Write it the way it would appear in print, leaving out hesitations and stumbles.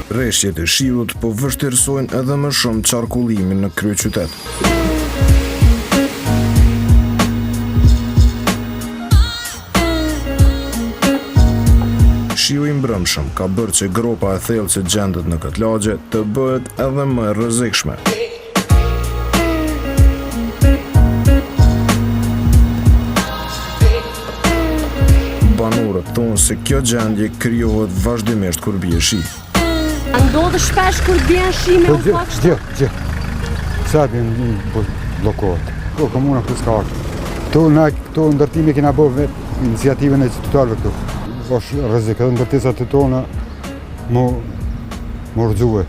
Reshjet e shiut po vështirësojnë edhe më shumë qarkullimin në kryeqytet. Shiu i mbrëmshëm ka bërë që gropa e thellë që gjendet në këtë lagje të bëhet edhe më e rrezikshme. Banorët thonë se kjo gjendje krijohet vazhdimisht kur bie shi. A ndodh shpesh kur bjen shi me Po u pa kështu? Gjë, gjë. Sa bjen bllokohet. Po komuna këtu s'ka ardhur. Këtu na këto ndërtime kena bërë vetë iniciativën e qytetarëve këtu. Është rrezik edhe ndërtesat e tona mu mu rrëzue.